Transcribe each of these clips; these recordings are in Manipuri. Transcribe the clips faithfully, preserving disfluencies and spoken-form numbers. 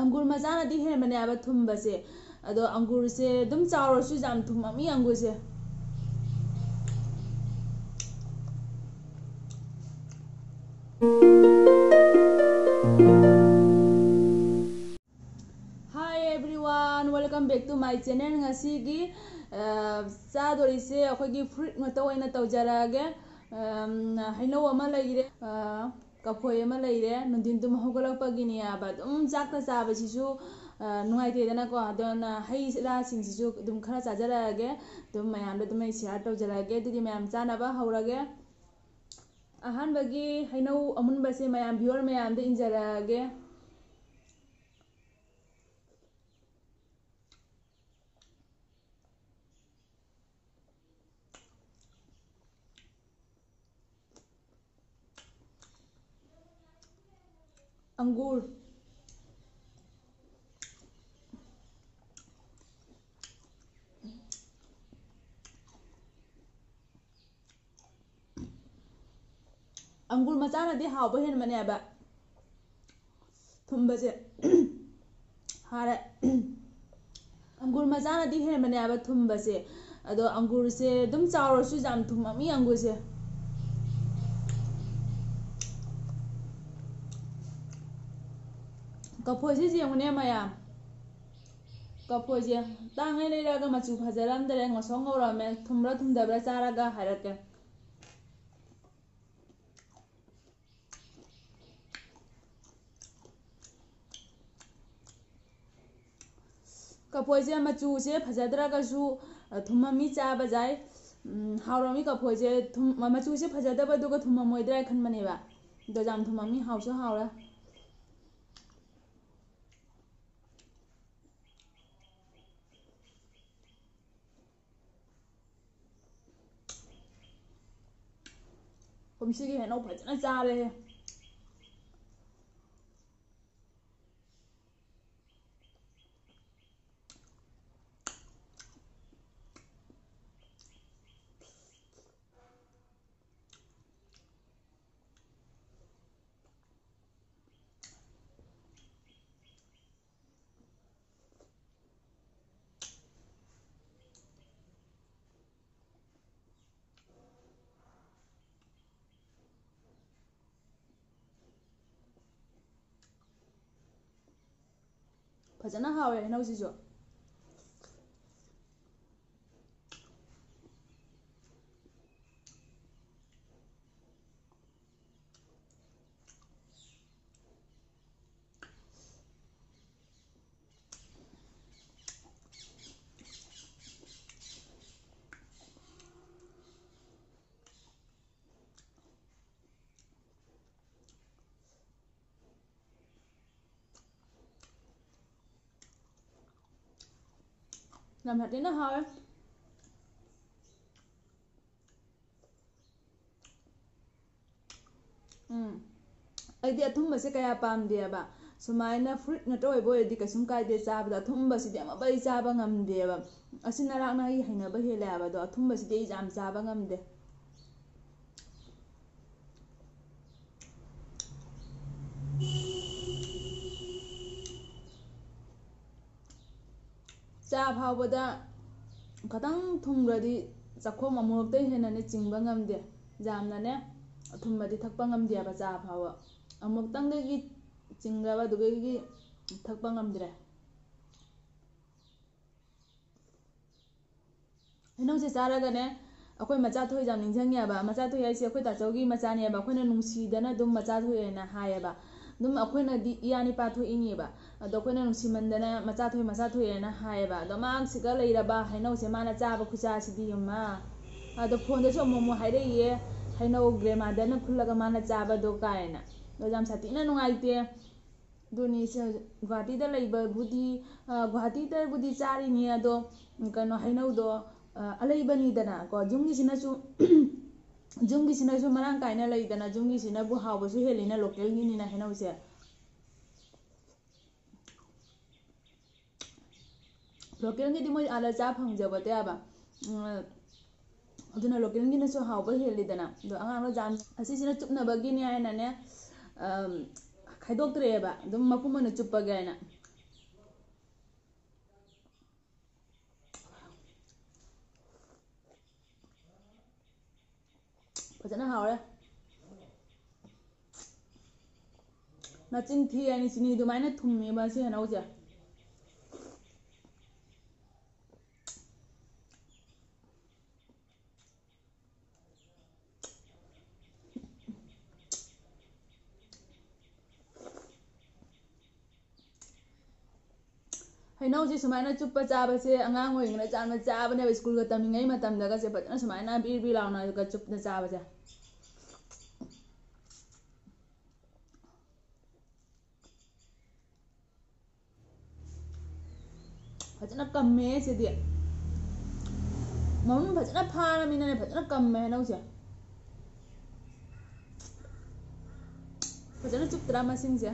ꯑꯪꯒꯨꯔ ꯃꯆꯥꯅꯗꯤ ꯍꯦꯟꯕꯅꯦ ꯍꯥꯏꯕ ꯊꯨꯝꯕꯁꯦ꯫ ꯑꯗꯣ ꯑꯪꯒꯨꯔꯁꯦ ꯑꯗꯨꯝ ꯆꯥꯎꯔꯁꯨ ꯌꯥꯝ ꯊꯨꯝꯃꯝꯃꯤ ꯑꯪꯒꯨꯔꯁꯦ꯫ Hi everyone, welcome back to my channel. ꯉꯁꯤꯒꯤ ꯑ, ꯆꯥꯗꯣꯔꯤꯁꯦ ꯑꯩꯈꯣꯏꯒꯤ ꯐ꯭ꯔꯨꯏꯠ ꯉꯥꯛꯇ ꯑꯣꯏꯅ ꯇꯧꯖꯔꯛꯑꯒꯦ꯫ ꯑꯝ, ꯍꯩꯅꯧ ꯑꯃ ꯂꯩꯔꯦ, ꯑ, ꯀꯐꯣꯏ ꯑꯃ ꯂꯩꯔꯦ꯫ ꯅꯨꯡꯊꯤꯟ ꯇꯨꯝ ꯍꯧꯒꯠꯂꯛꯄꯒꯤꯅꯦ ꯍꯥꯏꯕ ꯑꯗꯨꯝ ꯆꯥꯛꯇ ꯆꯥꯕꯁꯤꯁꯨ, ꯑ, ꯅꯨꯡꯉꯥꯏꯇꯦꯗꯅꯀꯣ꯫ ꯑꯗꯨꯅ ꯍꯩ ꯔꯥꯁꯤꯡꯁꯤꯁꯨ ꯑꯗꯨꯝ ꯈꯔ ꯆꯥꯖꯔꯛꯑꯒꯦ꯫ ꯑꯗꯨꯝ ꯃꯌꯥꯝꯗ ꯑꯗꯨꯝ ꯑꯩ ꯁꯤꯌꯥꯔ ꯇꯧꯖꯔꯛꯑꯒꯦ꯫ ꯑꯗꯨꯗꯤ ꯃꯌꯥꯝ ꯆꯥꯅꯕ ꯍꯧꯔꯒꯦ꯫ ꯑꯍꯥꯟꯕꯒꯤ ꯍꯩꯅꯧ ꯑꯃꯨꯟꯕꯁꯦ ꯃꯌꯥꯝ, ꯚꯤꯌꯨꯋꯔ ꯃꯌꯥꯝꯗ ꯏꯟꯖꯔꯛꯑꯒꯦ꯫ ꯑꯪꯒꯨꯔ꯫ ꯑꯪꯒꯨꯔ ꯃꯆꯥꯅꯗꯤ ꯍꯥꯎꯕ ꯍꯦꯟꯕꯅꯦꯕ꯫ ꯊꯨꯝꯕꯁꯦ꯫ ꯍꯥꯔꯦ꯫ ꯑꯪꯒꯨꯔ ꯃꯆꯥꯅꯗꯤ ꯍꯦꯟꯕꯅꯦꯕ ꯊꯨꯝꯕꯁꯦ꯫ ꯑꯗꯣ ꯑꯪꯒꯨꯔꯁꯦ ꯑꯗꯨꯝ ꯆꯥꯎꯔꯁꯨ ꯌꯥꯝ ꯊꯨꯝꯃꯝꯃꯤ ꯑꯪꯒꯨꯔꯁꯦ꯫ ꯀꯐꯣꯏꯁꯤꯁꯨ ꯌꯦꯡꯉꯨꯅꯦ ꯃꯌꯥꯝ꯫ ꯀꯐꯣꯏꯁꯦ ꯇꯥꯡꯉꯩ ꯂꯩꯔꯛꯑꯒ ꯃꯆꯨ ꯐꯖꯔꯝꯗ꯭ꯔꯦ, ꯉꯧꯁꯣꯛ ꯉꯧꯔꯝꯃꯦ꯫ ꯊꯨꯝꯕ꯭ꯔꯥ ꯊꯨꯝꯗꯕ꯭ꯔꯥ ꯆꯥꯔꯒ ꯍꯥꯏꯔꯛꯀꯦ꯫ ꯀꯐꯣꯏꯁꯦ ꯃꯆꯨꯁꯦ ꯐꯖꯗ꯭ꯔꯒꯁꯨ, ꯑ, ꯊꯨꯝꯃꯝꯃꯤ, ꯆꯥꯕ ꯌꯥꯏ꯫ ꯎꯝ, ꯍꯥꯎꯔꯝꯃꯤ ꯀꯐꯣꯏꯁꯦ꯫ ꯊꯨꯝ-, ꯃꯆꯨꯁꯦ ꯐꯖꯗꯕꯗꯨꯒ ꯊꯨꯝꯃꯝꯃꯣꯏꯗ꯭ꯔꯥ ꯈꯟꯕꯅꯦꯕ꯫ ꯑꯗꯣ ꯌꯥꯝ ꯊꯨꯝꯃꯝꯃꯤ, ꯍꯥꯎꯁꯨ ꯍꯥꯎꯔꯦ꯫ ꯀꯨꯝꯁꯤꯒꯤ ꯍꯩꯅꯧ ꯐꯖꯅ ꯆꯥꯔꯦꯍꯦ꯫ ꯐꯖꯅ ꯍꯥꯎꯋꯦ ꯍꯩꯅꯧꯁꯤꯁꯨ꯫ ꯌꯥꯝ ꯁꯥꯊꯤꯅ ꯍꯥꯎꯋꯦ꯫ ꯎꯝ꯫ ꯑꯩꯗꯤ ꯑꯊꯨꯝꯕꯁꯦ ꯀꯌꯥ ꯄꯥꯝꯗꯦꯕ꯫ ꯁꯨꯃꯥꯏꯅ ꯐ꯭ꯔꯨꯏꯠ ꯉꯥꯛꯇ ꯑꯣꯏꯕ ꯑꯣꯏꯔꯗꯤ ꯀꯩꯁꯨꯝ ꯀꯥꯏꯗꯦ ꯆꯥꯕꯗ, ꯑꯊꯨꯝꯕꯁꯤꯗꯤ ꯑꯃꯨꯛ ꯑꯩ ꯆꯥꯕ ꯉꯝꯗꯦꯕ꯫ ꯑꯁꯤꯅ ꯑꯔꯥꯛꯅ ꯑꯩ ꯍꯩꯅꯕ ꯍꯦꯜꯂꯦ ꯍꯥꯏꯕ ꯑꯗꯣ, ꯑꯊꯨꯝꯕꯁꯤꯗꯤ ꯑꯩ ꯌꯥꯝ ꯆꯥꯕ ꯉꯝꯗꯦ꯫ ꯆꯥ ꯐꯥꯎꯕꯗ ꯈꯇꯪ ꯊꯨꯝꯈ꯭ꯔꯗꯤ ꯆꯥꯛꯈꯣꯝ ꯑꯃꯨꯔꯛꯇꯩ ꯍꯦꯟꯅꯅꯦ ꯆꯤꯡꯕ ꯉꯝꯗꯦ꯫ ꯌꯥꯝꯅꯅꯦ ꯑꯊꯨꯝꯕꯗꯤ ꯊꯛꯄ ꯉꯝꯗꯦꯕ ꯆꯥ ꯐꯥꯎꯕ꯫ ꯑꯃꯨꯛꯇꯪꯗꯒꯤ ꯆꯤꯡꯈ꯭ꯔꯕ ꯑꯗꯨꯗꯒꯤ ꯊꯛꯄ ꯉꯝꯗ꯭ꯔꯦ꯫ ꯍꯩꯅꯧꯁꯦ ꯆꯥꯔꯒꯅꯦ ꯑꯩꯈꯣꯏ ꯃꯆꯥ ꯊꯣꯏ ꯌꯥꯝ ꯅꯤꯡꯁꯤꯡꯉꯦꯕ꯫ ꯃꯆꯥ ꯊꯣꯏ ꯍꯥꯏꯁꯦ ꯑꯩꯈꯣꯏ ꯇꯥꯆꯧꯒꯤ ꯃꯆꯥꯅꯦꯕ꯫ ꯑꯩꯈꯣꯏꯅ ꯅꯨꯡꯁꯤꯗꯅ ꯑꯗꯨꯝ ꯃꯆꯥ ꯊꯣꯏ ꯍꯥꯏꯅ ꯍꯥꯏꯌꯦꯕ꯫ ꯑꯗꯨꯝ ꯑꯩꯈꯣꯏꯅꯗꯤ ꯏꯌꯥ ꯅꯤꯄꯥ ꯊꯣꯛꯏꯅꯦꯕ꯫ ꯑꯗꯣ ꯑꯩꯈꯣꯏꯅ ꯅꯨꯡꯁꯤꯃꯟꯗꯅ ꯃꯆꯥ ꯊꯣꯏ, ꯃꯆꯥ ꯊꯣꯏ ꯍꯥꯏꯅ ꯍꯥꯏꯌꯦꯕ꯫ ꯑꯗꯣ ꯃꯥꯁꯤꯒ ꯂꯩꯔꯕ ꯍꯩꯅꯧꯁꯦ ꯃꯥꯅ ꯆꯥꯕ ꯈꯨꯆꯥꯁꯤꯗꯤ ꯏꯃꯥ꯫ ꯑꯗꯣ ꯐꯣꯟꯗꯁꯨ ꯑꯃꯨꯛ ꯑꯃꯨꯛ ꯍꯥꯏꯔꯛꯏꯌꯦ, ꯍꯩꯅꯧ ꯒ꯭ꯔꯦꯃꯥꯗꯔꯅ ꯈꯨꯜꯂꯒ ꯃꯥꯅ ꯆꯥꯕꯗꯣ ꯀꯥꯏꯅ꯫ ꯑꯗꯣ ꯌꯥꯝ ꯁꯥꯊꯤꯅ ꯅꯨꯡꯉꯥꯏꯇꯦ꯫ ꯑꯗꯨꯅꯤ ꯁꯦ, ꯒꯨꯍꯥꯇꯤꯗ ꯂꯩꯕꯕꯨꯗꯤ, ꯑ, ꯒꯨꯍꯥꯇꯤꯗꯕꯨꯗꯤ ꯆꯥꯔꯤꯅꯤ, ꯑꯗꯣ, ꯎꯝ, ꯀꯩꯅꯣ, ꯍꯩꯅꯧꯗꯣ, ꯑ, ꯑꯂꯩꯕꯅꯤꯗꯅ ꯀꯣ, ꯌꯨꯝꯒꯤꯁꯤꯅꯁꯨ, ꯌꯨꯝꯒꯤꯁꯤꯅꯁꯨ ꯃꯔꯥꯡ ꯀꯥꯏꯅ ꯂꯩꯗꯅ, ꯌꯨꯝꯒꯤꯁꯤꯅꯕꯨ ꯍꯥꯎꯕꯁꯨ ꯍꯦꯜꯂꯤꯅ, ꯂꯣꯀꯦꯜꯒꯤꯅꯤꯅ ꯍꯩꯅꯧꯁꯦ꯫ ꯂꯣꯀꯦꯜꯒꯤꯗꯤ ꯃꯣꯏ ꯑꯥꯗ ꯆꯥ ꯐꯪꯖꯕꯗꯤ ꯌꯥꯕ꯫ ꯎꯝ, ꯑꯗꯨꯅ ꯂꯣꯀꯦꯜꯒꯤꯅꯁꯨ ꯍꯥꯎꯕ ꯍꯦꯜꯂꯤꯗꯅ꯫ ꯑꯗꯣ ꯑꯉꯥꯡꯅ ꯖꯥꯝ ꯑꯁꯤꯁꯤꯅ ꯆꯨꯞꯅꯕꯒꯤꯅꯤ ꯍꯥꯏꯅꯅꯦ, ꯑꯝ, ꯈꯥꯏꯗꯣꯛꯇ꯭ꯔꯦꯕ, ꯑꯗꯨꯝ ꯃꯄꯨꯝ ꯑꯣꯏꯅ ꯆꯨꯞꯄꯒꯦ ꯍꯥꯏꯅ꯫ ꯐꯖꯅ ꯍꯥꯎꯔꯦ꯫ ꯃꯆꯤꯟ ꯊꯤ ꯍꯥꯏꯅꯤ, ꯆꯤꯅꯤ ꯑꯗꯨꯃꯥꯏꯅ ꯊꯨꯝꯃꯦꯕ ꯁꯤ ꯍꯩꯅꯧꯁꯦ꯫ ꯍꯩꯅꯧꯁꯦ ꯁꯨꯃꯥꯏꯅ ꯆꯨꯞꯄ ꯆꯥꯕꯁꯦ ꯑꯉꯥꯡ ꯑꯣꯏꯔꯤꯉꯩꯗ ꯌꯥꯝꯅ ꯆꯥꯕꯅꯦꯕ, ꯁ꯭ꯀꯨꯜꯒ ꯇꯝꯃꯤꯉꯩ ꯃꯇꯝꯗꯒꯁꯦ ꯐꯖꯅ ꯁꯨꯃꯥꯏꯅ ꯕꯤꯔ ꯕꯤꯔ ꯂꯥꯎꯅꯒ ꯆꯨꯞꯅ ꯆꯥꯕꯁꯦ꯫ ꯐꯖꯅ ꯀꯝꯃꯦ ꯁꯤꯗꯤ꯫ ꯃꯔꯨꯝ ꯐꯖꯅ ꯐꯥꯔꯃꯤꯅꯅꯦ, ꯐꯖꯅ ꯀꯝꯃꯦ ꯍꯩꯅꯧꯁꯦ꯫ ꯐꯖꯅ ꯆꯨꯞꯇ꯭ꯔꯥ ꯃꯁꯤꯡꯁꯦ?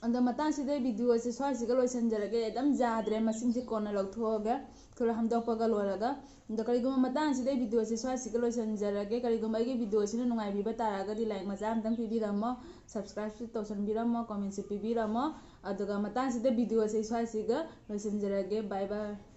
ꯑꯗꯣ ꯃꯇꯥꯡꯁꯤꯗ video ꯁꯦ ꯁ꯭ꯋꯥꯏꯁꯤꯒ ꯂꯣꯏꯁꯤꯟꯖꯔꯒꯦ꯫ ꯑꯗꯨꯝ ꯌꯥꯗ꯭ꯔꯦ, ꯃꯁꯤꯡꯁꯦ ꯀꯣꯟꯅ ꯂꯧꯊꯣꯛꯑꯒꯦ, ꯈꯔ ꯍꯥꯝꯗꯣꯛꯄꯒ ꯂꯣꯏꯔꯒ꯫ ꯑꯗꯣ ꯀꯔꯤꯒꯨꯝꯕ ꯃꯇꯥꯡꯁꯤꯗ video ꯁꯦ ꯁ꯭ꯋꯥꯏꯁꯤꯒ ꯂꯣꯏꯁꯤꯟꯖꯔꯒꯦ꯫ ꯀꯔꯤꯒꯨꯝꯕ ꯑꯩꯒꯤ video ꯁꯤꯅ ꯅꯨꯡꯉꯥꯏꯕꯤꯕ ꯇꯥꯔꯒꯗꯤ like ꯃꯆꯥ ꯑꯝꯇꯪ ꯄꯤꯕꯤꯔꯝꯃꯣ, subscribe ꯁꯨ ꯇꯧꯁꯟꯕꯤꯔꯝꯃꯣ, comment ꯁꯨ ꯄꯤꯕꯤꯔꯝꯃꯣ꯫ ꯑꯗꯨꯒ ꯃꯇꯥꯡꯁꯤꯗ video ꯁꯦ ꯁ꯭ꯋꯥꯏꯁꯤꯒ ꯂꯣꯏꯁꯤꯟꯖꯔꯒꯦ꯫ Bye bye꯫